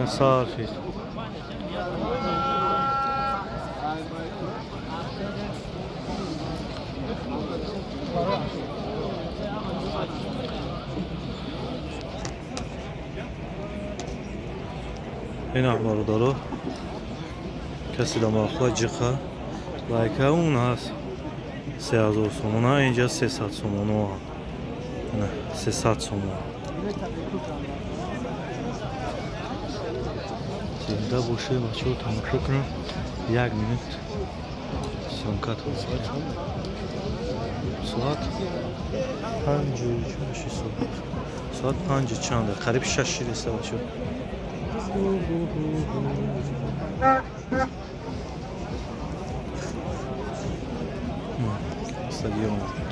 Сар шид. Ина бародаро, каси да махла ҷиха лайка он ҳаст 3000 сомона, инҷа 300 сомона. Ина 300 сомон. Зинда боше бачаҳо, тамошо кунам. Як минут съёмка мекунем. Соат панҷу чанд? Соат панҷу чанд? Қариб шаш шидаста бачаҳо. Стадион.